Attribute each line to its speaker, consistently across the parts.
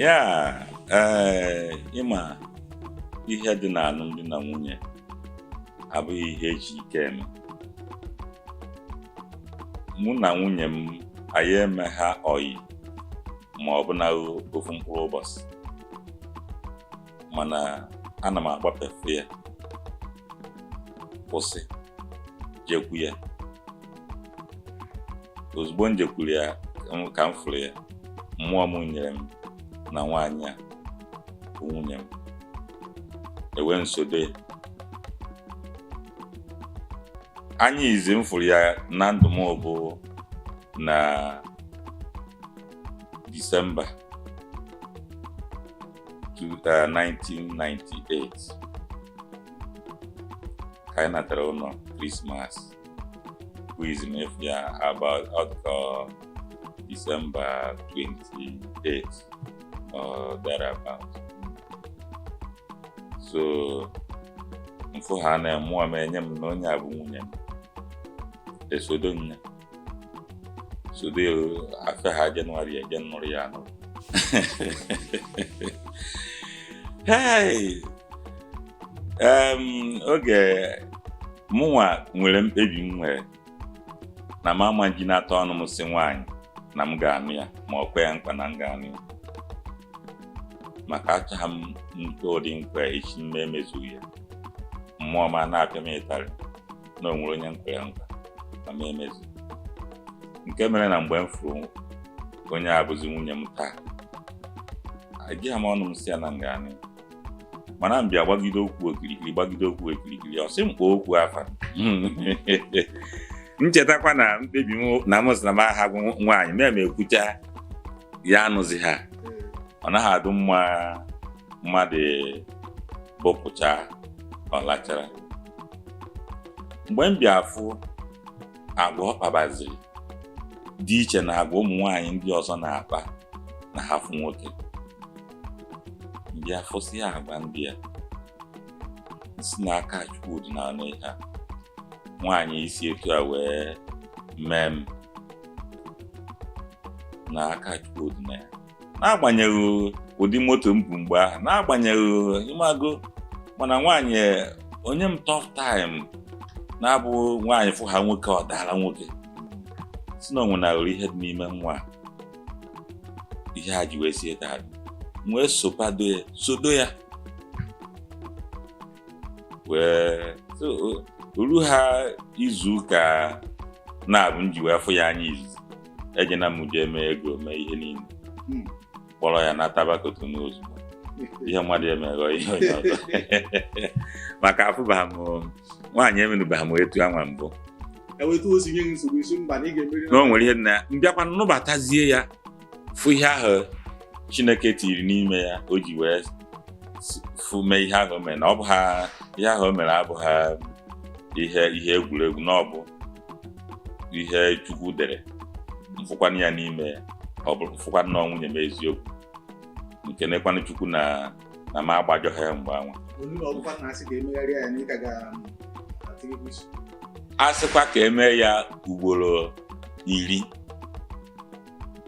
Speaker 1: Ya, ee, ịma ihe dị na alụmdi na nwunye abụghị ihe eji ike eme. Mụ na nwunye m, anyị eme ha ọyị ma ọ bụ na ofu mkpụrụ ụbọchị, mana ana m agbapefụ ya, kwụsị jekwu ya. Ozugbo m jekwuru ya ka m fụrụ ya, mmụọ m nyere m na nwaanyị a bụ nwunye m. Ewe nsodo ya anya. Izi m fụrụ ya na ndụ m bụ na Disemba 1998 ka anyị natara ụlọ Krismas, bụ izi m efu ya, about ọdụkọ Disemba 28 or thereabout. So mfụ ha na mmụọ m enye m na onye a bụ nwunye m. Esodo m ya, sodo ya afọ ha Jenụwarị eje nụrụ ya anụrụ. Hey! Oge mụnwa nwere mkpebi m nwere na m ama ji nata ọnụ m si nwaanyị na m ga-anụ ya, ma ọ kwe ya mkpa na m ga-anụ ya, maka achọghị m nke ụdị nkwa echi m emezughị ya, mmụọ m a na-apịa m ịtarị na o nwere onye m kwere nkwa ma m emezu. Nke mere na mgbe m fụrụ onye a bụzi nwunye m taa, ejighị m ọnụ m si ya na m ga-anụ ya, mana m bịa gbagide okwu okirikiri, gbagide okwu okirikiri, ọ sị m kpọọ okwu afa. Nchetakwa na mkpebi m na m sị na m aha bụ nwaanyị mee m ekwucha ya anụzi ha. Ọ naghị adụ mma mmadụ bụpụcha ọ lachara. Mgbe m bịa fụ agwa ọ kpabaziri dị iche na agwa ụmụ nwaanyị ndị ọzọ na-akpa na ha fụ nwoke, mbịa fụsị ya agwa ndị a si n'aka Chukwu dị na ihe a nwaanyị isi etu a wee mee m na aka Chukwu dị na ya, n'agbanyeghị ụdị moto m bụ mgbe ahụ, n'agbanyeghị ịmago, mana nwaanyị onye m tough time na-abụ nwaanyị fụ ha nwoke ọ dara nwoke si na o nwenarụrụ ihe dị n'ime nwa a, ihe a ji wee sie taa wee sopado ya, sodo ya wee so olu ha izu ụka na-abụ m ji wee fụ ya anya izizi, ejena m jee mee ego mee ihe niile, kpọrọ ya nataba Kotonu ozugbo. Ihe mmadụ emeghọ ihe onye ọzọ, maka afụbaghị m nwaanyị emenụbaghị m etu anwa mbụ.
Speaker 2: Eweta ozi nye gị nsogbu isi mba na ị ga-emeri.
Speaker 1: Na o nwere ihe dị na ya, mbịakwa nnụbatazie ya, fụ ihe ahụ Chineke tiri n'ime ya o ji wee fụ mee ihe ahụ o mere, na ọ bụ ha ihe ahụ o mere abụghị ihe egwuregwu, na ọ bụ ihe Chukwu dere mfụkwanụ ya n'ime ya. Ọ bụrụ mfụkwanụ na nwunye m eziokwu, nke nekwanụ Chukwu na m agbajọghị ya mgbe anwa.
Speaker 2: Olu na ọbụkwa na asị ka emegharịa ya na ị ka ga-atịgịkwa isi.
Speaker 1: A sịkwa ka emee ya ugboro 10,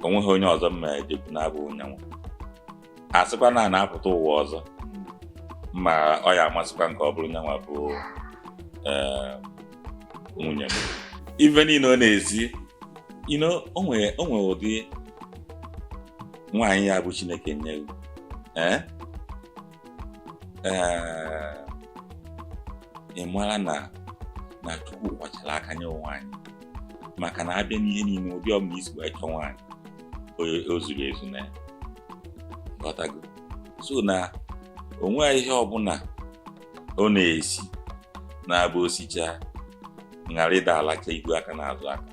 Speaker 1: o nweghị onye ọzọ mma ejekwu na-abụ onye nwa. A sịkwa na a na-apụta ụwa ọzọ, ma ọ ya amasịkwa nke ọ bụrụ nyanwa bụ nwunye m. Ife niile ọ na-esi, o nwere ụdị nwaanyị ya bụ Chineke nye, ee ee, ị mara na Chukwu kwachara aka nye nwaanyị, maka na abịa n'ihe niile, ụdị ọbụla isi wee chọọ nwaanyị, o zuru ezu na ya. Ghọtago? So na o nweghị ihe ọbụla ọ na-esi na-abụ osicha ghara ịda alacha ihu aka n'azụ aka.